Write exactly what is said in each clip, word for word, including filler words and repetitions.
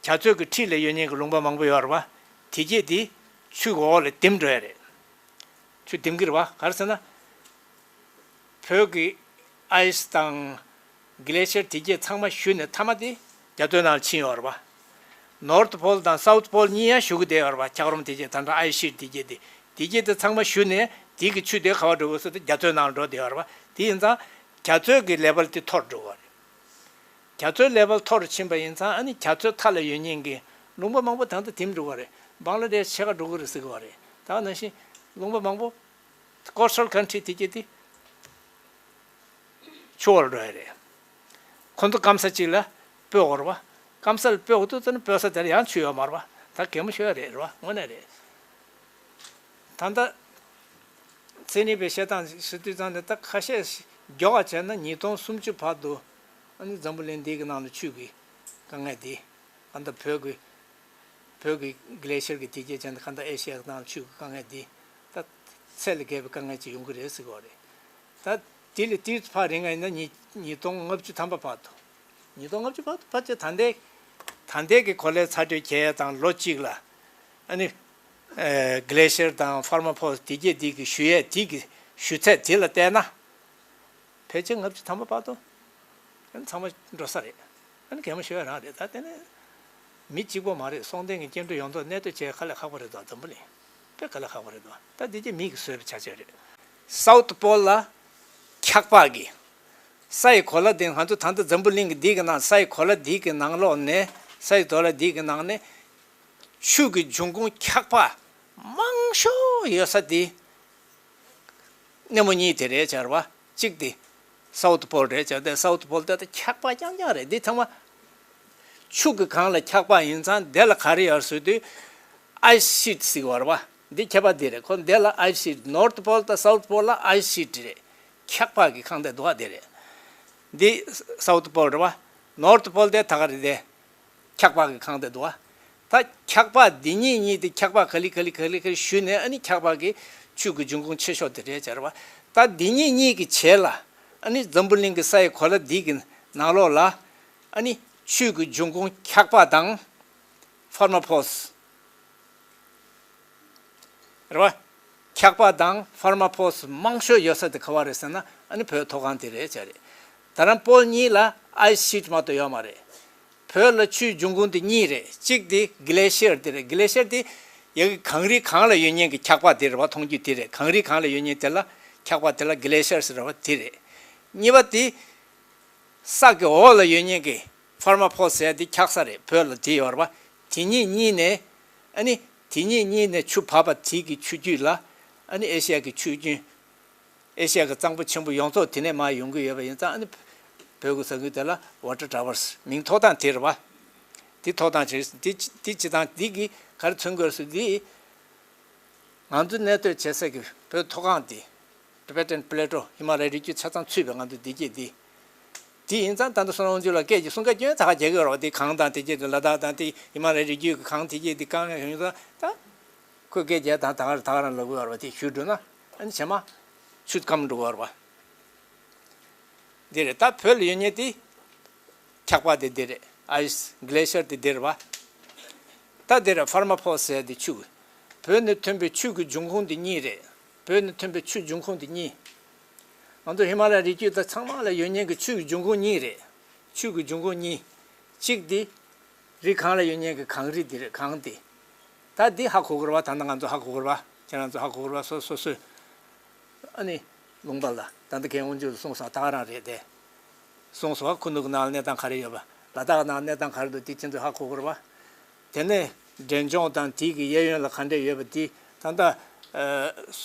རྒྱ་མཚོའི་གི་འཁྲིས་ལ་ཡོད་མཁན་གྱི་ལུང་པ་མང་པོ་ཡོད་རེད་བ། དེ་གྱད་དེ་ཆུ་གི་འོག་ལ་ལྡེམ་འགྲོ་ཡ་རེད། ཆུ་ལྡེམ་གྱི་རེད་བ། ག་རེ་ཟེར་ན། བོད་ཀྱི་ཨའི་སི་དང་གི་ལེ་ཤར་དེ་གྱད་ཚང་མ་བཞུ་ནས་མཐའ་མ་དེ་རྒྱ་མཚོའི་ནང་ལ་ཕྱིན་ཡོད་རེད་བ། ནོར་ཐ་པོལ་དང་སའུ་ཐ་པོལ་གཉིས་ཡང་བཞུ་གི་བསྡད་ཡོད་རེད་བ། འཁྱགས་རོམ་དེ་གྱད་ད་ལྟ་ཨའི་སི་ཤིཊ་དེ་གྱད་དེ། དེ་གྱད་དེ་ཚང་མ་བཞུ་ནས་དེ་གི་ཆུ་དེ་ག་པར་འགྲོ་དགོས་ཟེར་དུས་རྒྱ་མཚོའི་ནང་ལ་འགྲོ་བསྡད་ཡོད་རེད་བ། དེ་ཡིན་ཙང་རྒྱ་མཚོའི་གི་ལེ་ཝལ་དེ་མཐོ་རུ་འགྲོ་གི་རེད། རྒྱ་མཚོའི་ལེ་ཝལ་མཐོ་རུ་ཕྱིན་པ་ཡིན་ཙང་ཨ་ནི་རྒྱ་མཚོའི་མཐའ་ལ་ཡོད་མཁན་གྱི་ལུང་པ་མང་པོ་ད་ལྟ་ལྡེམ་འགྲོ་གི་རེད། བང་ལ་དེ་ཤི་ཤི་འགྲོ་གི་རེད་ཟེར་གི་བ་རེད། ད་ག་ནང་བཞིན་ལུང་པ་མང་པོ་ཀོ་སི་ཊལ་ཁོན་ཊི་རི་དེ་གྱད་དེ་ཆུ་འོག་ལ་འགྲོ་ཡ་རེད། ཁོ་ཚོ་སྐམ་ས་གཅིག་ལ་སྤོ་དགོས་རེད་བ། སྐམ་ས་ལ་སྤོ་དགོས་དུས་ཙམ་ན་སྤོ་ས་དེ་ལ་ཡང་ཆུ་ཡོད་མ་རེད་བ། ད་གད་མོ་ཤོར་ཡ་རེད། རེད་བ། དངོས་གནས་རེད། ད་ལྟ་ཚན་རིག་པའི་བཤད་སྟངས་ཞིག་དུས་ཙང་ནས་ད་ཁ་ཤས་མགྱོགས་པ་བྱས་ན་ཉིས་སྟོང་སུམ་ཅུ་བར་དུ་ཨ་ནི་འཛམ་བུ་གླིང་འདི་གི་ནང་ལ་ཆུ་གི་དཀའ་ངལ་འདི། གང་ལྟར་བོད་ཀྱི་བོད་ཀྱི་གི་ལེ་ཤར་གྱི་དེ་གྱད་བྱས་ན་གང་ལྟར་ཨེ་ཤི་ཡ་གི་ནང་ཆུ་གི་དཀའ་ངལ་འདི་ད་ཚད་ལས་བརྒལ་བའི་དཀའ་ངལ་ཅིག་ཡོང་གི་རེད་ཟེར་གི་བ་རེད། ད་དེ་ལས་དེའི་ཕར་རིང་ང་ཡིན་ན་ཉིས་ཉིས་སྟོང་ལྔ་བཅུ་ཐམ་པ་བར་དུ། ཉིས་སྟོང་ལྔ་བཅུ་བར་དུ་ཕལ་ཆེར་ད་ལྟའི་ད་ལྟའི་གི་གོ་ལའི་ཚ་དྲོད་རྒྱས་ཡ་དང་ལོ་གཅིག་ལ་ཨ་ནི་གི་ལེ་ཤར་དང་ཕར་མ་ཕོ་དེ་གྱད་དེ་གི་བཞུ་ཡས་དེ་གི་བཞུ་ཚད་དེ་ལ་བལྟས་ན། ཕལ་ཆེར་ལྔ་བཅུ་ཐམ་པ་བར་དུ་ཨ་ནི་ཚང་མ་འགྲོ་ས་རེད། ཨ་ནི་གད་མོ་ཤོར་ཡ་རང་རེད། ད་དེ་ནས་མི་གཅིག་པོ་མ་རེད། སྲོང་བཙན་གྱི་སྐྱེ་འགྲོ་ཡོངས་རྫོགས་གནས་སྡོད་བྱེད་དཀའ་ལས་ཁག་པོ་རེད་དོ། འཛམ་བུ་གླིང་དཔེ་དཀའ་ལས་ཁག་པོ་རེད་དོ། ད་དེ་གྱད་མི་གིས་བཟོས་པའི་ཆ་ཆ་རེད། སའུ་ཐ་པོལ་ལ་འཁྱགས་པ་གི་ས་ཡི་གོ་ལ་འདི་ང་ཚོ་ད་ལྟ་འཛམ་བུ་གླིང་གི་འདི་གི་ནང་ས་ཡི་གོ་ལ་འདི་གི་ནང་ལོགས་ནས་ས་ཡི་གོ་ལ་འདི་གི་ནང་ནས་ཆུ་གི་འབྱུང་ཁུངས་འཁྱགས་པ་མང་ཤོས་ཡོད་ས་དེ་སྣེ་མོ་གཉིས་དེ་རེད་བྱ་བ། གཅིག་དེ་སའུ་ཐ་པོལ་རེད་བྱ། དེ་སའུ་ཐ་པོལ་དེ་ད་འཁྱགས་པ་རྐྱང་རྐྱང་རེད། འདི་ཚང་མ་ཆུ་གི་སྒང་ལ་འཁྱགས་པ་ཡིན་ཙང་དེ་ལ་ག་རེ་ཡོད་ཟེར་དུས་ཨའི་སི་ཤིཊ་ཟེར་གི་བ་རེད་བ། འདི་ཁྱད་པར་འདི་རེད། ཁོ་འདི་ལ་ཨའི་སི་ཤིཊ། ནོར་ཐ་པོལ་དང་སའུ་ཐ་པོལ་ལ་ཨའི་སི་ཤིཊ་རེད། འཁྱགས་པ་གི་ཁང་དེ་འདུག་བ་དེ་རེད། འདི་སའུ་ཐ་པོལ་རེད་བ། ནོར་ཐ་པོལ་དེ་ད་ག་རེད་དེ། འཁྱགས་པ་གི་ཁང་དེ་འདུག་བ། ད་འཁྱགས་པ་འདི་གཉིས་གཉིས་དེ་འཁྱགས་པ་ག་ལེ་ག་ལེ་ག་ལེ་ག་ལེ་བཞུ་ནས་ཨ་ནི་འཁྱགས་པ་གི་ཆུ་གི་འབྱུང་ཁུངས་ཆེ་ཤོས་དེ་རེད་བྱ་རེད་བ། ད་འདི་གཉིས་གཉིས་ཀྱི་བྱེད་ལ་ཨ་ནི་འཛམ་བུ་གླིང་གི་ས་ཡི་གོ་ལ་འདི་གི་ནང་ལོགས་ལ་ཨ་ནི་ཆུ་གི་འབྱུང་ཁུངས་འཁྱགས་པ་དང་ཕར་མ་ཕོ་སི། རེད་བ། འཁྱགས་པ་དང་ཕར་མ་ཕོ་སི་མང་ཤོས་ཡོད་ས་དེ་ག་བ་རེད་ཟེར་ན་ཨ་ནི་བོད་མཐོ་སྒང་དེ་རེད་བྱ་རེད། ད་རང་པོལ་གཉིས་ལ་ཨའི་སི་ཤིཊ་མ་གཏོགས་ཡོད་མ་རེད། བོད་ལ་ཆུའི་འབྱུང་ཁུངས་དེ་གཉིས་རེད། གཅིག་དེ་གི་ལེ་ཤར་དེ་རེད། གི་ལེ་ཤར་དེ་ཡ་གི་གངས་རི་གངས་ལ་ཡོད་མཁན་གྱི་འཁྱགས་པ་དེ་རེད་བ། མཐོང་རྒྱུ་དེ་རེད། གངས་རི་གངས་ལ་ཡོད་མཁན་དེ་ལ་འཁྱགས་པ་དེ་ལ་གི་ལེ་ཤར་ཟེར་བ་དེ་རེད། གཉིས་པ་དེ་ས་གི་འོག་ལ་ཡོད་མཁན་གྱི་ཕར་མ་ཕོ་སི་ཟེར་དེ་འཁྱག་ས་རེད། བོད་ལ་དེ་ཡོད་རེད་བ། དེ་གཉིས་གཉིས་ནས་ཨ་ནི་དེ་གཉིས་གཉིས་ནས་ཆུ་བབས་པ་དེ་གི་ཆུ་རྒྱུད་ལ་ཨ་ནི་ཨེ་ཤི་ཡ་གི་ཆུ་རྒྱུན། ཨེ་ཤི་ཡ་གི་གཙང་པོ་ཆེན་པོ་ཡོངས་རྫོགས་དེ་ནས་མར་ཡོང་གི་ཡོད་པ་ཡིན་ཙང་ཨ་ནི་བོད་ཀྱི་ས་ཁུལ་དེ་ལ་ཝ་ཊར་ཊ་ཝར་སི་མིང་ཐོགས་སྟངས་དེ་རེད་བ། དེ་ཐོགས་སྟངས་བྱས། དེ་དེ་སྤྱི་བཏང་འདི་གིས་ག་རེ་མཚོན་དགོས་ཟེར་དུས། ང་ཚོ་གནས་སྡོད་བྱེད་ས་ཀྱི་བོད་མཐོ་སྒང་འདི། Tibetan Plateau། ཧི་མ་ལ་ཡའི་རི་རྒྱུད་ཆ་ཚང་ཚུད་པའི་ང་ཚོ་འདི་སྐད་འདི། དེ་ཡིན་ཙང་ད་ལྟ་བསོད་ནམས་དབང་ཕྱུག་ལགས་སྐད་ཀྱི་གསུང་སྐད་སྐྱོན་ཚ་ཁ་རྒྱག་གི་ཡོད་རེད་བ། དེ་གངས་དང་དེ་རྗེས་ལ་དྭགས་དང་དེ་ཧི་མ་ལ་ཡའི་རི་རྒྱུད་ཀྱི་གངས་དེ་རྗེས་དེ་དཀའ་ངལ་ཡོང་ཙང་ད། ཁོས་སྐད་རྒྱག་དང་ད་ག་རང་ད་ག་རང་ལབ་གི་ཡོད་རེད་བ། དེ་ཞུ་འགྲོ་ན་ཨ་ནི་བྱེ་མ་ཆུ་སྐམ་འགྲོ་གི་ཡོད་རེད་བ། འདི་རེད། ད་བོད་ལ་ཡོད་མཁན་དེ་འཁྱགས་པ་དེ་འདི་རེད། ཨའི་སི་གི་ལེ་ཤར་དེ་འདི་རེད་བ། ད་འདི་རེད། ཕར་མ་ཕོ་སི་ཟེར་དེ་ཆུ། བོད་ནས་ཐོན་པའི་ཆུ་གི་འབྱུང་ཁུངས་དེ་གཉིས་རེད། བོད་ནས་ཐོན་པའི་ཆུ་འབྱུང་ཁུངས་དེ་གཉིས། ང་ཚོ་ཧི་མ་ལ་ཡའི་རི་རྒྱུད་དང་ཚང་མ་ལ་ཡོད་མཁན་གྱི་ཆུ་གི་འབྱུང་ཁུངས་གཉིས་རེད། ཆུ་གི་འབྱུང་ཁུངས་གཉིས། གཅིག་དེ་རི་གངས་ལ་ཡོད་མཁན་གྱི་གངས་རི་དེ་རེད། གངས་དེ། ད་འདི་ཧ་གོ་གི་རེད་བ། ད་ལྟ་ང་ཚོ་ཧ་གོ་གི་རེད་བ། ཁྱེད་རང་ཚོ་ཧ་གོ་གི་རེད་བ། སོ་སོ་སོས། ཨ་ནི་ལུང་པ་ལ་ད་ལྟ་རྒན་དབང་ཕྱུག་ལ་གསུངས་སོང་། ད་ག་རང་རེད་དེ། གསུངས་སོང་། ཁུ་ནུ་གི་ནང་ལ་གནས་སྟངས་ག་རེ་ཡོད་པ། ལ་དྭགས་ནང་གནས་སྟངས་ག་རེ་འདུག་དེ་ཁྱེད་ཚོས་ཧ་གོ་གི་རེད་བ། དེ་ནས་འབྲས་ལྗོངས་དང་དེ་གི་གཡས་གཡོན་ལ་ག་འདྲས་ཡོད་པ་དེ་ད་ལྟ་ཨ་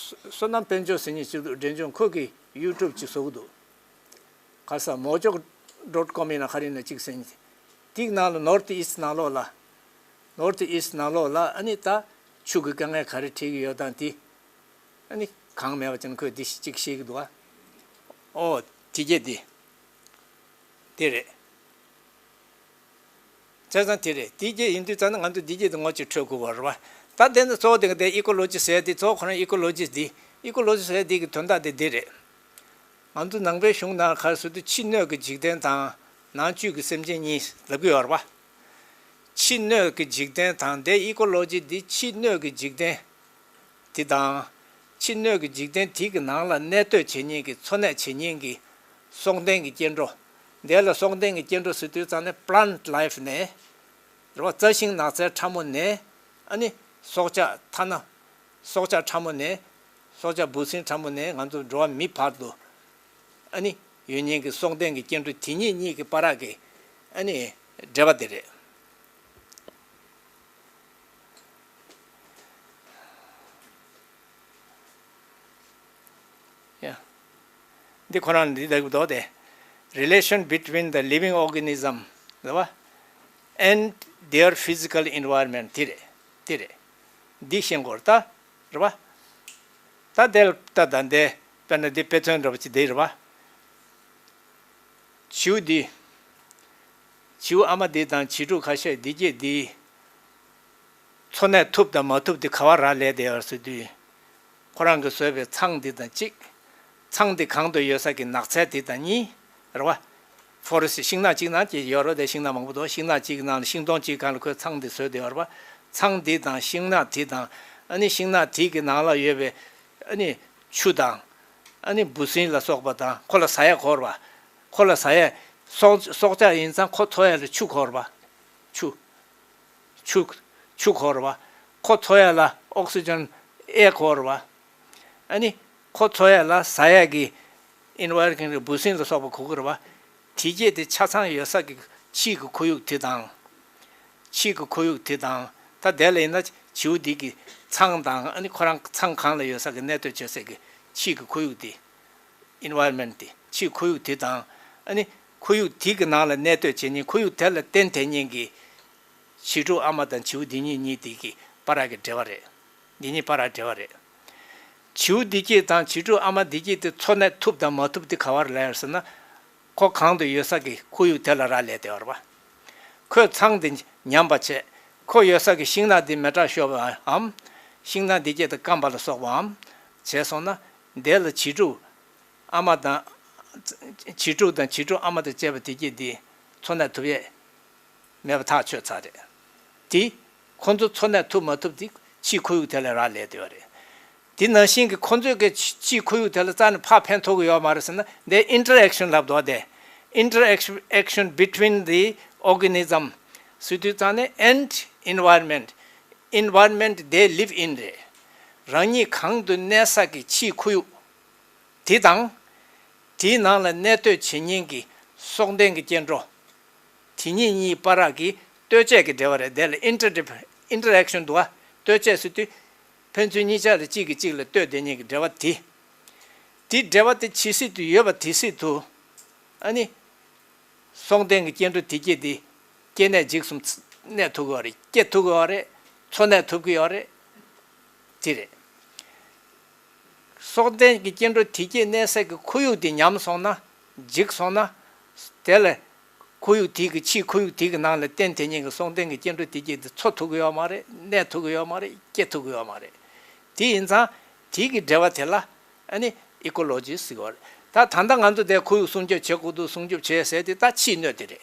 བསོད་ནམས་དཔལ་འབྱོར་ཟེར་མཁན་ཅིག་འདུག་འབྲས་ལྗོངས། ཁོ་གིས་ཡུ་ཊུབ་ཅིག་བཟོ་གི་འདུག་ག་ས་མོ་ཅོག་ཌོཊ་ཀོམ་ཡིན་ན་ག་རེ་ཡིན་ན་གཅིག་ཟེར་ནས། དེའི་ནང་ལ་ནོར་ཐི་ཨིསྟ་ནང་ལོགས་ལ། ནོར་ཐི་ཨིསྟ་ནང་ལོགས་ལ་ཨ་ནི་ད་ཆུ་གི་དཀའ་ངལ་ག་རེ་འཕྲད་ཀྱི་ཡོད་དང་དེ། ཨ་ནི་གང་མེད་པ་ཅན་ཁོས་འདི་གཅིག་བཤད་ཀྱི་འདུག་ཨ། ཨོ། དེ་གྱད་འདི། དེ་རེད། བྱས་ཙང་དེ་རེད། དེ་གྱད་ཡིན་དུས་ཙང་ན་ང་ཚོ་འདི་གྱད་དེ་ངོ་ཅིག་འཕྲོད་དགོས་པ་རེད་བ། ད་དེ་ནི་གཙོ་བོ་དེ་ག་དེ་ཨི་ཀོ་ལོ་ཇི་ཟེར་དེ་གཙོ་བོ་ཁོ་རང་ཨི་ཀོ་ལོ་ཇི་འདི། ཨི་ཀོ་ལོ་ཇི་ཟེར་དེ་གི་དོན་དག་དེ་འདི་རེད། ང་ཚོ་ནང་པའི་གཞུང་ནང་ག་རེ་ཟེར་དུས་ཕྱི་སྣོད་ཀྱི་འཇིག་རྟེན་དང་ནང་བཅུད་ཀྱི་སེམས་ཅན་གཉིས་ལབ་ཀྱི་ཡོད་རེད་བ། ཕྱི་སྣོད་ཀྱི་འཇིག་རྟེན་དང་དེ་ཨི་ཀོ་ལོ་ཇི་འདི་ཕྱི་སྣོད་ཀྱི་འཇིག་རྟེན་དེ་དང་། ཕྱི་སྣོད་ཀྱི་འཇིག་རྟེན་དེ་གི་ནང་ལ་གནས་སྡོད་བྱེད་མཁན་གྱི་འཚོ་གནས་བྱེད་མཁན་གྱི་སྲོག་ལྡན་གྱི་སྐྱེ་འགྲོ། དེ་ལ་སྲོག་ལྡན་གྱི་སྐྱེ་འགྲོ་ཟེར་དུས་ཙང་ནས་plant life ནས། རེད་བ། རྩྭ་ཤིང་ནགས་ཚལ་ཕྲ་མོ་ནས། ཨ་ནི་སྲོག་ཆགས་ཐ་ན། སྲོག་ཆགས་ཕྲ་མོ་ནས། སྲོག་ཆགས་འབུ་སྲིན་ཕྲ་མོ་ནས་ང་ཚོ་འགྲོ་བ་མི་བར་དུ། ཨ་ནི་ཡོད་མཁན་གྱི་སྲོག་ལྡན་གྱི་སྐྱེ་འགྲོ་དེ་གཉིས་གཉིས་ཀྱི་བར་གྱི་ཨ་ནི་འབྲེལ་བ་དེ་རེད། ཡ། འདི་ཁོ་རང་འདི་ལྟ་བུ་འདུག་སྟེ། Relation between the living organism རེད་བ། And their physical environment དེ་རེད། དེ་རེད། འདི་ཤེས་དགོས་རེད་ད། རེད་བ། ད་དེ་ལ་ལྟ་ད་འདི་དཔེར་ན་འདི་དཔེ་མཚོན་འདྲ་པོ་ཅིག་འདི་རེད་བ། བྱིའུ་འདི། བྱིའུ་ཨ་མ་འདི་དང་བྱིའུ་ཕྲུག་ཁ་ཤས་འདི་སྐྱེས་འདི། འཚོ་གནས་ཐུབ་དང་མ་ཐུབ་དེ་ག་བ་རག་ལས་བསྡད་ཡོད་ཟེར་དུས། ཁོ་རང་གིས་བཟོས་པའི་ཚང་འདི་དང་གཅིག་ཚང་འདི་གང་དུ་ཡོད་ས་ཀྱི་ནགས་ཚལ་འདི་དང་གཉིས། རེད་བ། ཕོ་རེ་སི་ཊི་ཤིང་ནགས་གཅིག་ནང་གཅིག་ཡོད་རེད་དེ། ཤིང་ནགས་མང་པོ་འདུག་ཤིང་ནགས་གཅིག་གི་ནང་ལ་ཤིང་སྡོང་གཅིག་སྒང་ལ་ཁོས་ཚང་འདི་བཟོས་བསྡད་ཡོད་རེད་བ། ཚང་འདི་དང་ཤིང་ནགས་དེ་དང་། ཨ་ནི་ཤིང་ནགས་དེ་གི་ནང་ལ་ཡོད་པའི་ཨ་ནི་ཆུ་དང་། ཨ་ནི་འབུ་སྲིན་ལ་སོགས་པ་དང་ཁོ་ལ་ཟ་ཡ་དགོས་རེད་བ། ཁོ་ལ་ཟ་ཡ། སྲོག་སྲོག་ཆགས་ཡིན་ཙང་ཁོ་འཚོ་ཡ་ལ་ཆུ་དགོས་རེད་བ། ཆུ། ཆུ། ཆུ་དགོས་རེད་བ། ཁོ་འཚོ་ཡ་ལ་ཨོག་སི་ཇན་ཨེ་དགོས་རེད་བ། ཨ་ནི་ཁོ་འཚོ་ཡ་ལ་ཟ་ཡ་གི་ཨིན་ཝའི་རོན་མེན་ཊི་འབུ་སྲིན་ལ་སོགས་པ་དགོས་ཀྱི་རེད་བ། དེ་སྐྱེས་དེ་ཆ་ཚང་ཡོད་ས་གི་ཕྱིའི་གི་ཁོར་ཡུག་དེ་དང་། ཕྱིའི་གི་ཁོར་ཡུག་དེ་དང་། ད་དེ་ལ་ཡིན་ན་བྱིའུ་འདི་གི་ཚང་དང་ཨ་ནི་ཁོ་རང་ཚང་གང་ལ་ཡོད་ས་གི་གནས་སྡོད་བྱེད་ས་གི་ཕྱིའི་གི་ཁོར་ཡུག་དེ། ཨིན་ཝའི་རོན་མེན་ཊི་དེ། ཕྱིའི་ཁོར་ཡུག་དེ་དང་། ཨ་ནི་ཁོར་ཡུག་དེ་གི་ནང་ལ་གནས་སྡོད་བྱེད་མཁན་ཁོར་ཡུག་དེ་ལ་བརྟེན་བསྡད་མཁན་གྱི་བྱིའུ་ཕྲུག་ཨ་མ་དང་བྱིའུ་འདི་གཉིས་གཉིས་དེ་གི་བར་གྱི་འབྲེལ་བ་རེད། འདི་གཉིས་བར་གྱི་འབྲེལ་བ་རེད། བྱིའུ་འདི་སྐྱེས་དང་བྱིའུ་ཕྲུག་ཨ་མ་འདི་སྐྱེས་དེ་འཚོ་གནས་ཐུབ་དང་མ་ཐུབ་དེ་ག་བར་ལ་ཡོད་ཟེར་ན། ཁོ་གང་དུ་ཡོད་ས་གི་ཁོར་ཡུག་དེ་ལ་རག་ལས་བསྡད་པ་རེད་བ། ཁོས་ཚང་དེ་ཉམས་པ་བྱས། ཁོ་ཡོད་ས་གི་ཤིང་ནགས་དེ་མེ་དྲག་ཤོར་བའམ། ཤིང་ནགས་དེ་སྐྱེས་དེ་སྐམ་པ་ལ་སོགས་པའམ། བྱས་སོང་ན། དེ་ལ་བྱིའུ་ཕྲུག་ཨ་མ་དང་། བྱིའུ་ཕྲུག་དང་བྱིའུ་ཕྲུག་ཨ་མ་དང་བཅས་པ་དེ་སྐྱེས་དེ་འཚོ་གནས་ཐུབ་ཡས་མེད་པ་ཐག་ཆོད་ཚར་རེད། དེ། ཁོ་ཚོ་འཚོ་གནས་ཐུབ་མ་ཐུབ་དེ་ཕྱིའི་ཁོར་ཡུག་དེ་ལ་རག་ལས་བསྡད་པ་རེད། དེ་ནང་བཞིན་གྱི་ཁོ་ཚོས་ཀྱི་ཕྱིའི་ཁོར་ཡུག་དེ་ལ་རྩ་ནས་ཕར་ཕན་ཐོགས་ཀྱི་ཡོད་མ་རེད་ཟེར་ན། འདི་ཨིན་ཊར་ཨེག་ཤན་ལབ་འདུག་སྟེ། Interaction between the organism ཟེར་དུས་ཙང་ནས་and environment, environment they live in རེད། རང་ཉིད་གང་དུ་གནས་ས་གི་ཕྱིའི་ཁོར་ཡུག་དེ་དང་། དེའི་ནང་ལ་གནས་སྡོད་བྱེད་མཁན་གྱི་སྲོག་ལྡན་གྱི་སྐྱེ་འགྲོ། དེ་གཉིས་གཉིས་བར་གྱི་ལྟོས་བཅས་ཀྱི་འབྲེལ་བ་རེད། དེ་ལ་ཨིན་ཊར་ཨིན་ཊར་ཨེག་ཤན་འདུག་བ། ལྟོས་བཅས་ཟེར་དུས། ཕན་ཚུན་གཉིས་ཆ་ལ་གཅིག་གིས་གཅིག་ལ་ལྟོས་བསྡད་མཁན་གྱི་འབྲེལ་བ་དེ། དེ་འབྲེལ་བ་དེ་ཇི་སྲིད་དུ་ཡོད་པ་དེ་སྲིད་དུ། ཨ་ནི། སྲོག་ལྡན་གྱི་སྐྱེ་འགྲོ་དེ་སྐྱེས་དེ། སྐྱེ་གནས་འཇིག་གསུམ་གནས་ཐུབ་ཀྱི་ཡོད་རེད། སྐྱེ་ཐུབ་ཀྱི་ཡོད་རེད། འཚོ་གནས་ཐུབ་ཀྱི་ཡོད་རེད། དེ་རེད། སྲོག་ལྡན་གྱི་སྐྱེ་འགྲོ་དེ་སྐྱེས་གནས་ས་གི་ཁོར་ཡུག་དེ་ཉམས་སོང་ན། འཇིག་སོང་ན། དེ་ལ། ཁོར་ཡུག་དེ་གི་ཕྱིའི་ཁོར་ཡུག་དེ་གི་ནང་ལ་བརྟེན་དེ་ཉིད་ཀྱི་སྲོག་ལྡན་གྱི་སྐྱེ་འགྲོ་དེ་སྐྱེས་དེ་འཚོ་ཐུབ་ཀྱི་ཡོད་མ་རེད། གནས་ཐུབ་ཀྱི་ཡོད་མ་རེད། སྐྱེ་ཐུབ་ཀྱི་ཡོད་མ་རེད། དེ་ཡིན་ཙང་། དེ་གི་འབྲེལ་བ་དེ་ལ། ཨ་ནི་ཨི་ཀོ་ལོ་ཇི་ཟེར་གྱི་ཡོད་རེད། ད་ད་ལྟ་ང་ཚོ་དེ་ཁོར་ཡུག་སྲུང་སྐྱོབ་བྱེད་དགོས་འདུག་སྲུང་སྐྱོབ་བྱེད་ཟེར་དེ་ད་ཕྱིའི་སྣོད་དེ་རེད།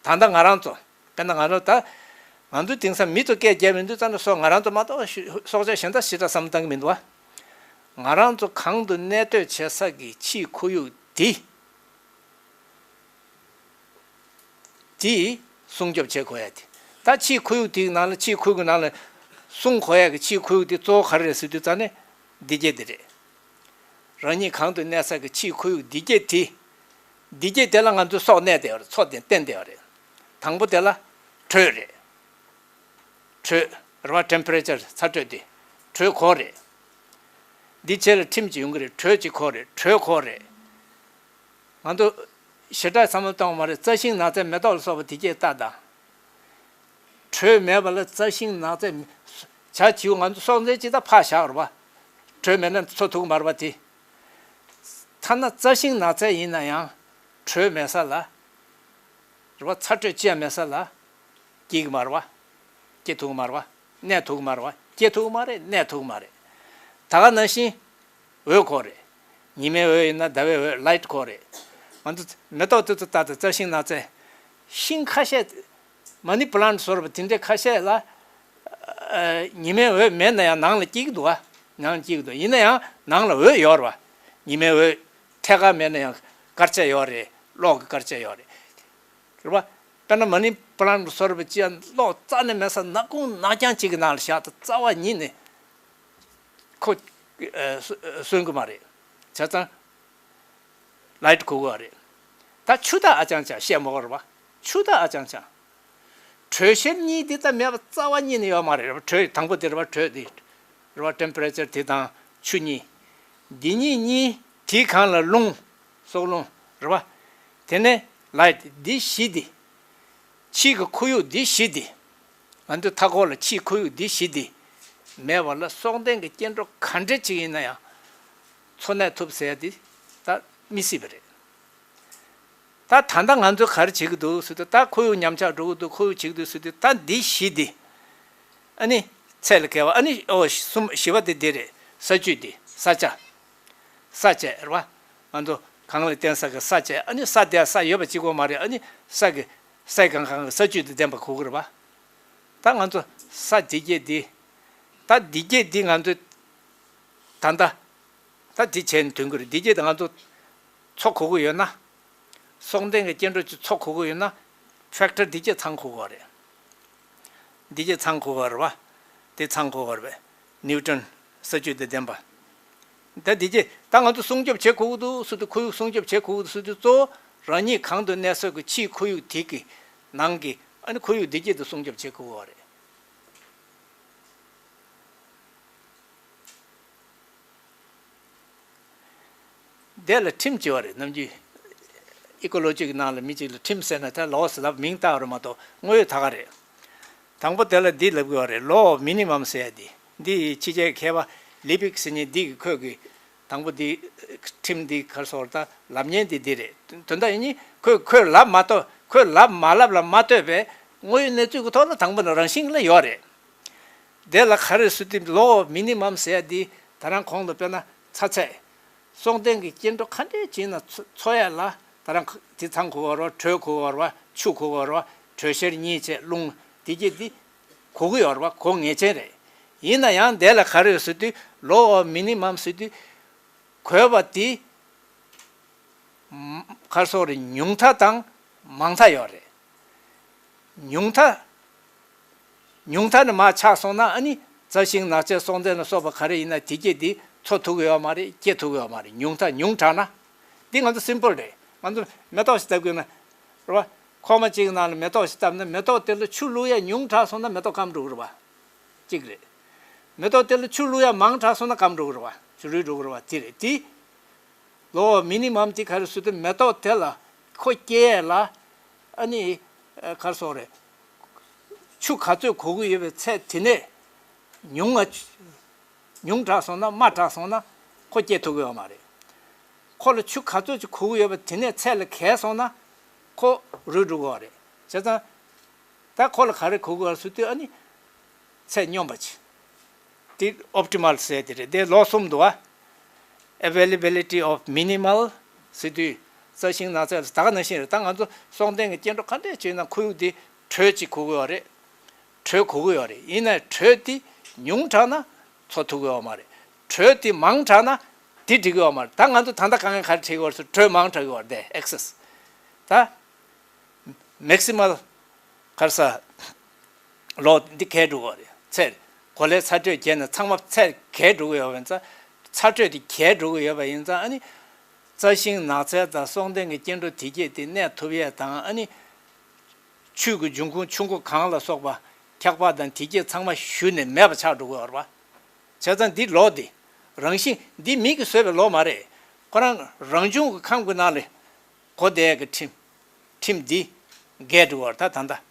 ད་ལྟ་ང་རང་ཚོ། དཔེར་ན་ང་རང་ད། ང་ཚོ་དེང་སང་མི་ཚོ་སྐད་རྒྱབ་མི་འདུག་ཙང་ན་སྲོག་ང་རང་ཚོ་མ་གཏོགས་ཤི་སྲོག་ཆགས་གཞན་དག་ཞེ་དྲག་བསམ་བློ་བཏང་གི་མི་འདུག་བ། ང་རང་ཚོ་གང་དུ་གནས་སྡོད་བྱེད་ས་གི་ཕྱིའི་ཁོར་ཡུག་དེ། དེ་སྲུང་སྐྱོབ་བྱེད་དགོས་ཡ་དེ། ད་ཕྱིའི་ཁོར་ཡུག་དེའི་ནང་ལ་ཕྱིའི་ཁོར་ཡུག་ནང་ལ་སྲུང་དགོས་ཡ་གི་ཕྱིའི་ཁོར་ཡུག་དེ་གཙོ་བོ་ག་རེ་རེད་ཟེར་དུས་ཙང་ནས་འདི་སྐད་དེ་རེད། རང་ཉིད་གང་དུ་གནས་ས་གི་ཕྱིའི་ཁོར་ཡུག་འདི་སྐད་དེ། འདི་སྐད་དེ་ལ་ང་ཚོའི་སྲོག་གནས་བསྡད་ཡོད་རེད། འཚོ་བསྡད་བརྟན་བསྡད་ཡོད་རེད། དང་པོ་དེ་ལ་དྲོད་རེད། དྲོད། རེད་བ། ཊེམ་པ་རེ་ཅར་ཚ་དྲོད་དེ། དྲོད་དགོས་རེད། འདི་བྱས་ལ་ཁྲིམས་ཅིག་ཡོང་གི་རེད། དྲོད་ཅིག་དགོས་རེད། དྲོད་དགོས་རེད། ང་ཚོ་ཞེ་དྲག་བསམ་བློ་གཏོང་བ་མ་རེད། རྩྭ་ཤིང་ནགས་ཚལ་མེ་ཏོག་ལ་སོགས་པ་དེ་སྐྱེས་ལྟ་དང་། དྲོད་མེད་པ་ལ་རྩྭ་ཤིང་ནགས་ཚལ་མི། བྱ་བྱིའུ་ང་ཚོ་སྲོག་ཟན་ཅིག་ད་ཕར་བཞག་རེད་བ། དྲོད་མེད་ན་འཚོ་ཐུབ་ཀྱི་མ་རེད་བ་དེ། ཐ་ན་རྩྭ་ཤིང་ནགས་ཚལ་ཡིན་ན་ཡང་། དྲོད་མེད་ས་ལ། རེད་བ། ཚ་དྲོད་ཅི་ཡང་མེད་ས་ལ། སྐྱེ་གི་མ་རེད་བ། སྐྱེ་ཐུབ་ཀྱི་མ་རེད་བ། གནས་ཐུབ་ཀྱི་མ་རེད་བ། སྐྱེ་ཐུབ་ཀྱི་མ་རེད། གནས་ཐུབ་ཀྱི་མ་རེད། ད་ག་ནང་བཞིན། འོད་དགོས་རེད། ཉི་མའི་འོད་ཡིན་ན་ཟླ་བའི་འོད། ལའིཊ་དགོས་རེད། ང་ཚོ་མེ་ཏོག་དེ་ཚོ་ལྟ་དང་། རྩྭ་ཤིང་ནགས་ཚལ། ཤིང་ཁ་ཤས། མ་ནི་པི་ལན་ཊི་བཟོ་འདྲ་པོ་དེ་འདྲའི་ཁ་ཤས་ལ། ཉི་མའི་འོད་མེད་ན་ཡང་ནང་ལ་སྐྱེ་གི་འདུག་བ། ནང་ལ་སྐྱེ་གི་འདུག་ཡིན་ན་ཡང་ནང་ལ་འོད་ཡོད་རེད་བ། ཉི་མའི་འོད་ཐད་ཀར་མེད་ན་ཡང་དཀར་ཆ་ཡོད་རེད། གློག་གི་དཀར་ཆ་ཡོད་རེད། རེད་བ། དཔེར་ན་མ་ནི་པི་ལན་ཊི་བཟོ་འདྲ་པོ་ཅིག་ཡང་གློག་རྩ་ནས་མེད་ས་ནག་ཁུང་ནག་རྐྱང་ཅིག་གི་ནང་ལ་བཞག་ད་རྩ་བ་ཉིད་ནས་ཁོ་གསོན་གི་མ་རེད། བྱས་ཙང་། ལའིཊ་གོ་གི་རེད། ད་ཆུ་དག་ཨ་ཅང་ཅང་བཤད་མ་དགོས་རེད་བ། ཆུ་དག་ཨ་ཅང་ཅང་། དྲོད་གཤེར་གཉིས་འདི་ད་མེད་པ་རྩ་བ་ཉིད་ནས་ཡོད་མ་རེད་རེད་བ། དྲོད་དང་པོ་དེ་རེད་བ། དྲོད་འདི་རེད་བ། ཊེམ་པ་རེ་ཅར་དེ་དང་ཆུ་གཉིས། འདི་གཉིས་གཉིས་དེའི་སྒང་ལ་རླུང་། སྲོག་རླུང་རེད་བ། དེ་ནས་ལའིཊ་འདི་བཞི་འདི། ཕྱིའི་གི་ཁོར་ཡུག་འདི་བཞི་འདི། ང་ཚོའི་མཐའ་འཁོར་ལ་ཕྱིའི་ཁོར་ཡུག་འདི་བཞི་འདི་མེད་པ་ལ་སྲོག་ལྡན་གྱི་སྐྱེ་འགྲོ་ག་འདྲ་ཅིག་ཡིན་ན་ཡང་འཚོ་གནས་ཐུབ་ཟེར་ཡ་འདི་ད་མི་སྲིད་པ་རེད། ད་ད་ལྟ་ང་ཚོས་ག་རེ་བྱེད་ཀྱི་འདུག་ཟེར་དུས། ད་ཁོར་ཡུག་ཉམས་ཆག་འགྲོ་གི་འདུག་ཁོར་ཡུག་བྱེད་ཀྱི་འདུག་ཟེར་དུས། ད་འདི་བཞི་འདི་ཨ་ནི་ཚད་ལ་བརྒལ་བ། ཨ་ནི་ཨོ་གསུམ་བཞི་པ་དེ་འདི་རེད། ས་བཅུད་འདི། ས་ཆ། ས་བཅད་རེད་བ། ང་ཚོ་གངས་ལ་བརྟེན་ས་གི་ས་བཅད། ཨ་ནི་ས་དེ་ས་ཡོད་པ་གཅིག་པོ་མ་རེད། ཨ་ནི་ས་གི་སའི་གང་གང་གི་ས་བཅུད་དེ་ལྡན་པ་གོ་གི་རེད་བ། ད་ང་ཚོ་ས་འདི་སྐྱེས་འདི། ད་འདི་སྐྱེས་འདི་ང་ཚོས་ད་ལྟ་ད་འདི་བྱས་ནས་ཐོན་གི་རེད། འདི་སྐྱེས་དེ་ང་ཚོ་འཚོ་གོ་གི་ཡོད་ན། སྲོག་ལྡན་གྱི་སྐྱེ་འགྲོ་ཅིག་འཚོ་གོ་གི་ཡོད་ན། ཕེག་ཊར་འདི་སྐྱེས་ཚང་གོ་གི་རེད། འདི་སྐྱེས་ཚང་གོ་གི་རེད་བ། དེ་ཚང་གོ་གི་རེད་བས། ནིའུ་ཊོན་ས་བཅུད་དེ་ལྡན་པ། ད་འདི་སྐྱེས་ད་ང་ཚོ་སྲུང་སྐྱོབ་བྱེད་དགོས་ཀྱི་འདུག་ཟེར་དུས། ཁོར་ཡུག་སྲུང་སྐྱོབ་བྱེད་དགོས་ཀྱི་འདུག་ཟེར་དུས། གཙོ་བོ་རང་ཉིད་གང་དུ་གནས་སོགས་ཀྱི་ཕྱིའི་ཁོར་ཡུག་དེ་གི་ནང་གི་ཨ་ནི་ཁོར་ཡུག་འདི་སྐྱེས་དེ་སྲུང་སྐྱོབ་བྱེད་དགོས་པ་རེད། དེ་ལ་ཁྲིམས་བྱེད་པ་རེད། ནམ་རྒྱུན་ཨི་ཀོ་ལོ་ཇི་གི་ནང་ལ་མི་གཅིག་ལ་ཁྲིམས་ཟེར་ན་ད་ལོ་ཟེར་ལབ་མིང་བཏགས་རེད་མ་གཏོགས་དངོས་ཡོད་ད་ག་རེད། དང་པོ་དེ་ལ་འདི་ལབ་དགོས་པ་རེད། ལོ་མི་ནི་མམ་ཟེར་ཡ་འདི། འདི་ཕྱི་རྒྱལ་མཁས་པ་ལི་པིག་ཟེར་མཁན་འདི་གི་ཁོས་གི་དང་པོ་འདི་ཁྲིམས་འདི་ག་རེ་ཟེར་ད་ལབ་མཁན་འདི་འདི་རེད། དོན་དག་ཡིན་ནི་ཁོས་ཁོས་ལབ་མ་གཏོགས། ཁོས་ལབ་མ་ལབ་ལ་མ་ལྟོས་པའི་དངོས་ཡོད་གནས་ཚུལ་གི་ཐོག་ལ་དང་པོ་ནས་རང་བཞིན་ལ་ཡོད་རེད། དེ་ལ་ག་རེ་ཟེར་དུས། ལོ་མི་ནི་མམ་ཟེར་ཡ་འདི་ད་རང་གོང་དུ་དཔེར་ན་ཚ་ཚད། སྲོག་ལྡན་གྱི་སྐྱེ་འགྲོ་ག་འདྲས་ཅིག་ན་འཚོ་འཚོ་ཡ་ལ་ད་རང་དེ་ཚང་དགོས་པ་རེད་བ། དྲོད་དགོས་པ་རེད་བ། ཆུ་དགོས་པ་རེད་བ། དྲོད་གཤེར་གཉིས་བྱས་རླུང་དེ་སྐྱེས་དེ་དགོས་ཀྱི་ཡོད་རེད་བ། དགོས་ངེས་ཅན་རེད། ཡིན་ན་ཡང་དེ་ལ་ག་རེ་ཡོད་ཟེར་དུས། ལོ་མི་ནི་མམ་ཟེར་དུས་དགོས་པ་དེ་ག་རེ་ཟེར་རེད། ཉུང་མཐའ་དང་མང་མཐའ་ཡོད་རེད། ཉུང་མཐའ། ཉུང་མཐའ་ནས་མར་ཆག་སོང་ན་ཨ་ནི་རྩྭ་ཤིང་ནགས་ཚལ་སྲོག་ལྡན་ལ་སོགས་པ་ག་རེ་ཡིན་ན་དེ་སྐྱེས་དེ་འཚོ་ཐུབ་ཀྱི་ཡོད་མ་རེད། སྐྱེ་ཐུབ་ཀྱི་ཡོད་མ་རེད། ཉུང་མཐའ་ཉུང་དྲགས་ན། འདི་ང་ཚོ་སིམ་པལ་རེད། ང་ཚོ་མེ་ཏོག་ཞིག་བཏབ་དགོས་ན། རེད་བ། ཁོག་མ་གཅིག་གི་ནང་ལ་མེ་ཏོག་ཞིག་བཏབ་ན་མེ་ཏོག་དེ་ལ་ཆུ་བླུག་ཡ་ཉུང་དྲགས་སོང་ན་མེ་ཏོག་སྐམ་འགྲོ་གི་རེད་བ། གཅིག་རེད། མེ་ཏོག་དེ་ལ་ཆུ་བླུག་ཡ་མང་དྲགས་སོང་ན་སྐམ་འགྲོ་གི་རེད་བ། ཆུ་རུལ་འགྲོ་གི་རེད་བ། དེ་རེད་དེ། ལོ་མི་ནི་མམ་དེ་ག་རེ་ཟེར་དུས། མེ་ཏོག་དེ་ལ་ཁོ་སྐྱེ་ཡས་ལ་ཨ་ནི་ག་རེ་ཟེར་རེད། ཆུ་ག་ཚོད་དགོས་ཀྱི་ཡོད་པའི་ཚད་དེ་ནས་ཉུང་ང་ཉུང་དྲགས་སོང་ན། དམའ་དྲགས་སོང་ན་ཁོ་སྐྱེ་ཐུབ་ཀྱི་ཡོད་མ་རེད། ཁོ་ལ་ཆུ་ག་ཚོད་ཅིག་དགོས་ཀྱི་ཡོད་པ་དེ་ནས་ཚད་ལས་བརྒལ་སོང་ན་ཁོ་རུལ་འགྲོ་གི་ཡོད་རེད། བྱས་ཙང་ད་ཁོ་ལ་ག་རེ་དགོས་ཀྱི་ཡོད་ཟེར་དུས་ཨ་ནི་ཚད་སྙོམས་པ་ཅིག་དེ་ཨོབ་ཊི་མལ་ཟེར་དེ་རེད། དེ་ལོ་གསུམ་འདུག་བ། Availability of minimal ཟེར་དུས་རྩྭ་ཤིང་ནགས་ཚལ་ད་ག་ནང་བཞིན་རེད། ད་ང་ཚོ་སྲོག་ལྡན་གྱི་སྐྱེ་འགྲོ་ག་འདྲས་བྱས་ན་ཁོར་ཡུག་དེ་དྲོད་ཅིག་དགོས་ཀྱི་ཡོད་རེད། དྲོད་དགོས་ཀྱི་ཡོད་རེད། ཡིན་ནའི་དྲོད་དེ་ཉུང་དྲགས་ན་འཚོ་ཐུབ་ཀྱི་ཡོད་མ་རེད། དྲོད་དེ་མང་དྲགས་ན་དེ་འགྲིག་གི་ཡོད་མ་རེད། ད་ང་ཚོ་ད་ལྟ་དཀའ་ངལ་ག་རེ་འཕྲད་ཀྱི་ཡོད་རེད་ཟེར། དྲོད་མང་དྲགས་ཀྱི་ཡོད་རེད། དེ་ཨེག་སེ་སི་ད། མེག་སི་མལ་ག་རེ་ཟེར། ལོ་འདི་བརྒལ་འགྲོ་གི་རེད། ཚད་གོ་ལའི་ཚ་དྲོད་བརྒལ་ནས་ཚང་མ་ཚད་བརྒལ་འགྲོ་གི་ཡོད་པ་ཡིན་ཙང་། ཚ་དྲོད་དེ་བརྒལ་འགྲོ་གི་ཡོད་པ་ཡིན་ཙང་། ཨ་ནི་རྩྭ་ཤིང་ནགས་ཚལ་དང་སྲོག་ལྡན་གྱི་སྐྱེ་འགྲོ་དེ་སྐྱེས་དེ་གནས་ཐུབ་ཡས་དང་། ཨ་ནི་ཆུ་གི་འབྱུང་ཁུངས་ཆུ་མགོ་གངས་ལ་སོགས་པ་འཁྱགས་པ་དང་དེ་སྐྱེས་ཚང་མ་ཞུ་ནས་མེད་པ་ཆགས་འགྲོ་གི་ཡོད་རེད་བ། བྱས་ཙང་འདི་ལོ་འདི་རང་བཞིན་འདི་མི་གིས་བཟོས་པའི་ལོ་མ་རེད། ཁོ་རང་རང་བྱུང་གི་ཁམས་ཀྱི་ནང་ལ་གོ་བསྡད་ཀྱི་ཁྲིམས། ཁྲིམས་འདི་འགལ་འགྲོ་བར་ད་ད་ལྟ་